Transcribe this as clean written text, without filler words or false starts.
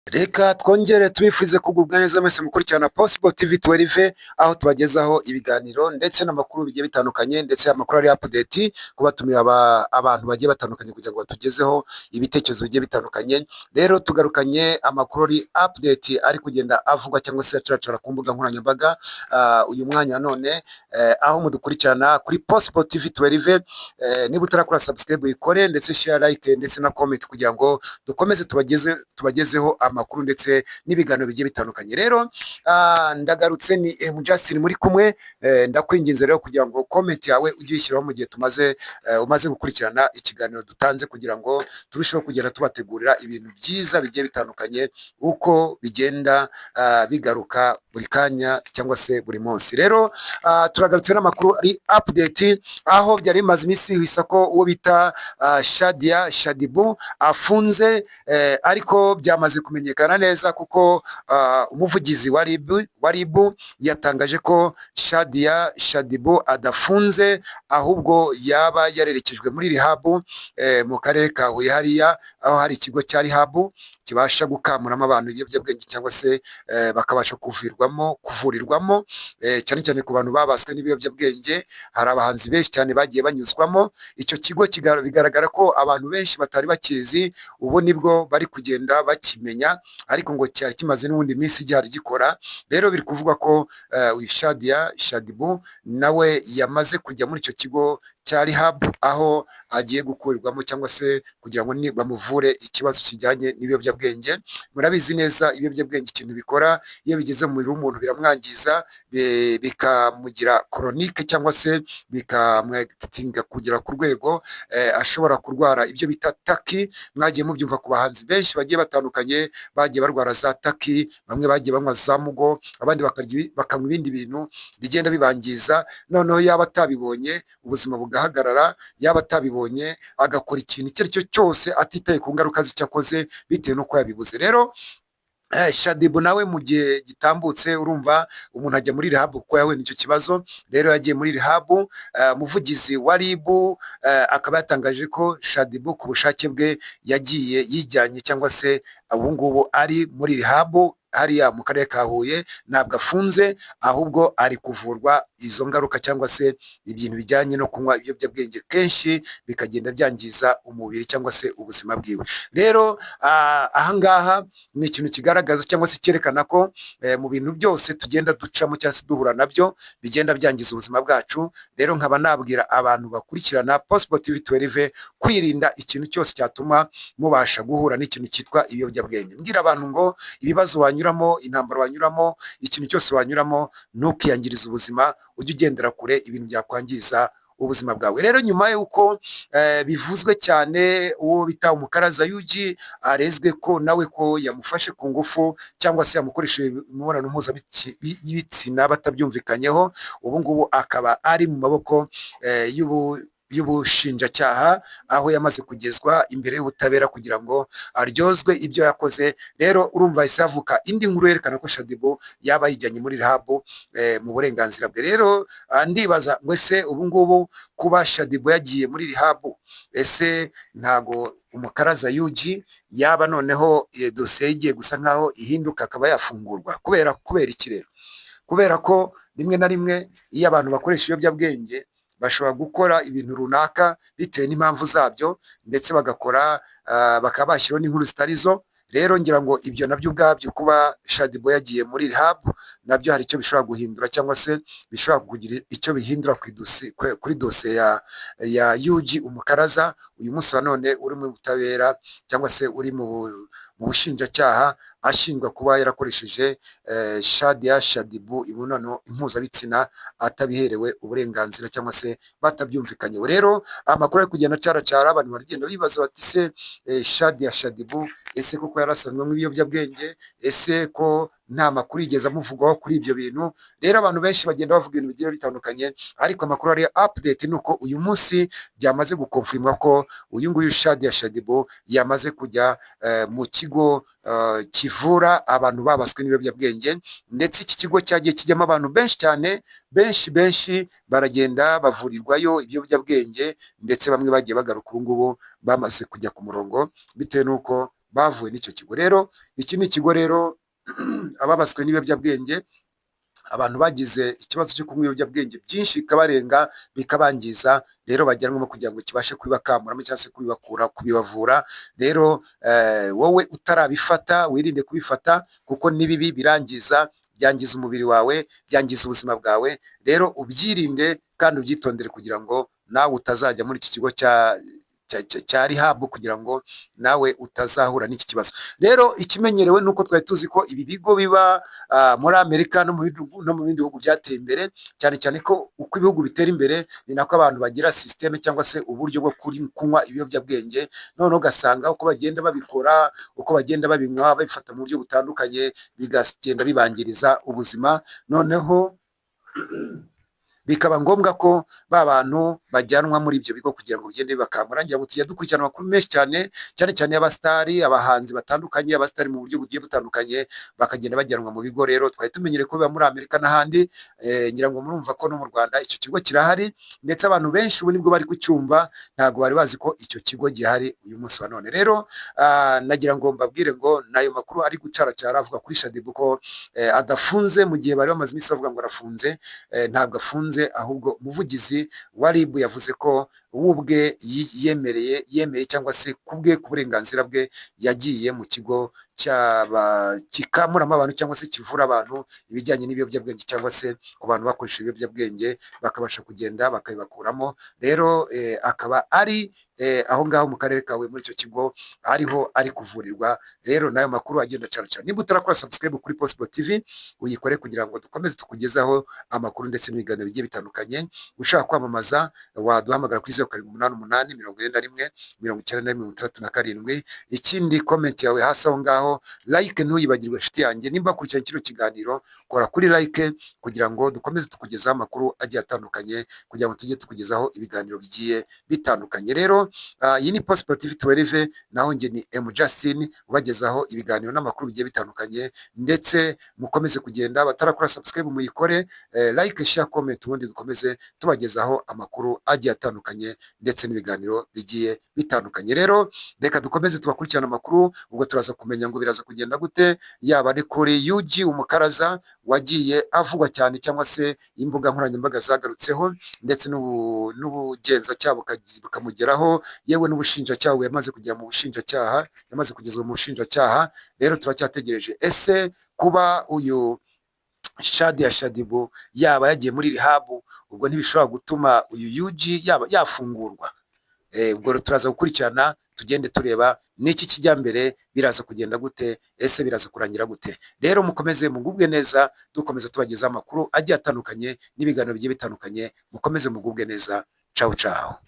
Reka twongere tubifurize kugubwa neza mwese mukurikirana Possible TV 12, aho tubagezaho ibiganiro ndetse n'amakuru bigiye bitandukanye, ndetse amakuru ari update, kubatumira abantu bagiye batandukanye kugira ngo batugezeho ibitekerezo bigiye bitandukanye. Rero tugarukanye amakuru ari update, ari kugenda avugwa cyangwa se acaracara ku mbuga nkoranyambaga uyu mwanya wa none, aho mudukurikirana kuri Possible TV 12. Niba utarakora subscribe, uyikore, ndetse share, like ndetse na comment, kugira ngo dukomeze tubagezeho amakuru ndetse n'ibiganiro bigiye bitandukanye. Rero ndagarutse, ni M Justin muri kumwe. Ndakwinginze rero kugira ngo comment yawe ujye uyishyiraho mu gihe tumaze umaze gukurikirana ikiganiro dutanze, kugira ngo turusheho kugenda tubategurira ibintu byiza bigiye bitandukanye uko bigenda bigaruka buri kanya cyangwa se buri munsi. Rero turagarutse n'amakuru ari update, aho byari bimaze iminsi bihwisa ko uwo bita Shadia Shadibu afunze, ariko byamaze kumenyekana neza kuko umuvugizi wa RIB yatangaje ko Shadia Shadibu adafunze, ahubwo yaba yarerekejwe muri rehab mu karere ka Huye hariya, aho hari ikigo cya rehab kibasha gukamuramo abantu ibiyobyabwenge cyangwa se bakabasha kuvurirwamo, cyane cyane ku bantu babaswe n'ibiyobyabwenge. Hari abahanzi benshi cyane bagiye banyuzwamo icyo kigo. Bigaragara ko abantu benshi batari bakizi, ubu nibwo bari kugenda bakimenya, ariko ngo cyari kimaze n'ubundi minsi gihari gikora. Rero biri kuvugwa ko uyu Shadia Shadibu nawe yamaze kujya muri icyo kigo cya rehab, aho agiye gukurirwamo cyangwa se kugira ngo bamuvure ikibazo kijyanye n'ibiyobyabwenge. Murabizi neza ibiyobyabwenge ikintu bikora: iyo bigeze mu mubiri w'umuntu biramwangiza, bikamugira chronique cyangwa se bikamwatinga kugera ku rwego ashobora kurwara ibyo bita taki. Mwagiye mubyumva ku bahanzi benshi bagiye batandukanye bagiye barwara za taki. Bamwe bagiye banywa za mugo, abandi bakanywa ibindi bintu bigenda bibangiza. Noneho yaba atabibonye, ubuzima bugahagarara. Yaba atabibonye, agakora ikintu icyo ari cyo cyose atitaye ku ngaruka z'icyo akoze, bitewe n'uko yabibuze. Rero Shadibu nawe mu gihe gitambutse, urumva umuntu ajya muri rehab kuko yahuye n'icyo kibazo. Rero yagiye muri rehab. Umuvugizi wa RIB akaba yatangaje ko Shadibu ku bushake bwe yagiye yijyanye, cyangwa se ubu ngubu ari muri rehab hariya mu karere ka Huye. Ntabwo afunze, ahubwo ari kuvurwa izo ngaruka cyangwa se ibintu bijyanye no kunywa ibiyobyabwenge kenshi bikagenda byangiza umubiri cyangwa se ubuzima bwiwe. Rero ahangaha ni ikintu kigaragaza cyangwa se cyerekana ko mu bintu byose tugenda ducamo cyangwa se duhura nabyo bigenda byangiza ubuzima bwacu. Rero nkaba nabwira abantu bakurikirana Possible TV 12 kwirinda ikintu cyose cyatuma mubasha guhura n'ikintu cyitwa ibiyobyabwenge. Mbwira abantu ngo ibibazo wanyuramo, intambara wanyuramo, ikintu cyose wanyuramo, ntukiyangirize ubuzima, ujye ugendera kure ibintu byakwangiza ubuzima bwawe. Rero nyuma y'uko bivuzwe cyane, uwo bita Umukaraza Yugi arezwe ko nawe ko yamufashe ku ngufu cyangwa se yamukoresheje imibonano mpuzabitsina batabyumvikanyeho, ubu ngubu akaba ari mu maboko y'ubushinjacyaha, aho yamaze kugezwa imbere y'ubutabera kugira ngo aryozwe ibyo yakoze. Rero urumva hahise havuka indi nkuru yerekana ko Shadibu yaba yijyanye muri rehab mu burenganzira bwe. Rero ndibaza ngo ese ubu ngubu kuba Shadibu yagiye muri rehab, ese ntago Umukaraza Yugi yaba noneho dosiye igiye gusa nkaho ihinduka, akaba yafungurwa? Kubera iki rero? Kubera ko rimwe na rimwe iyo abantu bakoresha ibiyobyabwenge bashobora gukora ibintu runaka bitewe n'impamvu zabyo, ndetse bagakora bakaba bashyiraho n'inkuru zitari zo. Rero ngira ngo ibyo nabyo ubwabyo, kuba Shadibu yagiye muri rehab, nabyo hari icyo bishobora guhindura cyangwa se bishobora kugira icyo bihindura kuri dosiye ya Yugi Umukaraza, uyu munsi wa none uri mu butabera cyangwa se uri mu bushinjacyaha, ashinjwa kuba yarakoresheje Shadia Shadibu imibonano impuzabitsina atabiherewe uburenganzira cyangwa se batabyumvikanyeho. Rero amakuru ari kugenda acaracara, abantu baragenda bibaza bati: "Se Shadia Shadibu, ese koko yarasanzwe ibiyobyabwenge? Ese ko nta makuru yigeze amuvugwaho kuri ibyo bintu?" Rero abantu benshi bagenda bavuga ibintu bigiye bitandukanye, ariko amakuru ari update ni uko uyu munsi byamaze gukonfirmwa ko uyu nguyu Shadia Shadibu yamaze kujya mu kigo kivura abantu babaswe n'ibiyobyabwenge. Ndetse iki kigo cyagiye kijyamo abantu benshi cyane, benshi benshi baragenda bavurirwayo ibiyobyabwenge, ndetse bamwe bagiye bagaruka, ubu ngubu bamaze kujya ku murongo bitewe n'uko bavuwe n'icyo kigo. Rero iki ni ikigo rero ababaswe n'ibiyobyabwenge, abantu bagize ikibazo cyo kunywa ibiyobyabwenge byinshi bikabarenga, bikabangiza, rero bajyanwamo kugira ngo kibashe kubibakamuramo cyangwa se kubibakura, kubibavura. Rero wowe utarabifata wirinde kubifata, kuko ni bibi, birangiza, byangiza umubiri wawe, byangiza ubuzima bwawe. Rero ubyirinde kandi ubyitondere kugira ngo nawe utazajya muri iki kigo cya rehab, kugira ngo nawe utazahura n'iki kibazo. Rero ikimenyerewe ni uko twari tuzi ko ibi bigo biba muri Amerika no mu bindi bihugu byateye imbere, cyane cyane ko uko ibihugu bitera imbere ni nako abantu bagira système cyangwa se uburyo bwo kunywa ibiyobyabwenge. Noneho ugasanga uko bagenda babikora, uko bagenda babinywa, babifata mu buryo butandukanye, bigagenda bibangiriza ubuzima. Noneho bikaba ngombwa ko ba bantu bajyanwa muri ibyo bigo kugira ngo bigende bibakamura. Ngira ngo tujya dukurikirana amakuru menshi cyane, cyane cyane y'abasitari, abahanzi batandukanye, abasitari mu buryo bugiye butandukanye, bakagenda bajyanwa mu bigo. Rero twari tumenyereye ko biba muri Amerika n'ahandi. Ngira ngo murumva ko no mu Rwanda icyo kigo kirahari, ndetse abantu benshi ubu nibwo bari kucyumva, ntabwo bari bazi ko icyo kigo gihari uyu munsi wa none. Rero nagira ngo mbabwire ngo n'ayo makuru ari gucaracara avuga kuri Shaddyboo ko adafunze, mu gihe bari bamaze iminsi bavuga ngo arafunze. Ntabwo afunze, ahubwo umuvugizi wa RIB yavuze ko we ubwe yemereye, yemeye cyangwa se kubwe, ku burenganzira bwe, yagiye mu kigo kikamuramo abantu cyangwa se kivura abantu ibijyanye n'ibiyobyabwenge, cyangwa se ku bantu bakoresha ibiyobyabwenge bakabasha kugenda bakabibakuramo. Rero akaba ari aho ngaho mu karere kawe, muri icyo kigo ariho ari kuvurirwa. Rero n'ayo makuru agenda cyane cyane. Niba utarakora subscribe kuri Possible TV, uyikore kugira ngo dukomeze tukugezaho amakuru ndetse n'ibiganiro bigiye bitandukanye. Ushaka kwamamaza waduhamagara kuri 0788 41 91 67. Ikindi, comment yawe hasi aho ngaho, like ntuyibagirwe, inshuti yanjye. Nimba wakurikiranye kino kiganiro, kora kuri like kugira ngo dukomeze tukugezaho amakuru agiye atandukanye, kugira ngo tujye tukugezaho ibiganiro bigiye bitandukanye. Rero iyi ni Possible TV 12, naho njye ni M Justin ubagezaho ibiganiro n'amakuru bigiye bitandukanye. Ndetse mukomeze kugenda, batarakora subscribe muyikore, like, share, comment, ubundi dukomeze tubagezaho amakuru agiye atandukanye ndetse n'ibiganiro bigiye bitandukanye. Rero reka dukomeze tubakurikirana amakuru. Ubwo turaza kumenya ngo biraza kugenda gute, yaba ari kuri UG Umukaraza wagiye avugwa cyane cyangwa se imbuga nkoranyambaga zagarutseho, ndetse n'ubugenzacyaha bukamugeraho, yewe n'ubushinjacyaha yamaze kugera mu bushinjacyaha, yamaze kugezwa mu bushinjacyaha. Rero turacyategereje, ese kuba uyu Shadia Shaddyboo yaba yagiye muri rehab, ubwo ntibishobora gutuma uyu UG yaba yafungurwa? Ubwo rero turaza gukurikirana, tugende tureba n'iki kijya mbere, biraza kugenda gute, ese biraza kurangira gute? Rero mukomeze mugubwe neza, dukomeza tubagezaho amakuru agiye atandukanye n'ibiganiro bigiye bitandukanye. Mukomeze mugubwe neza. Ciao ciao.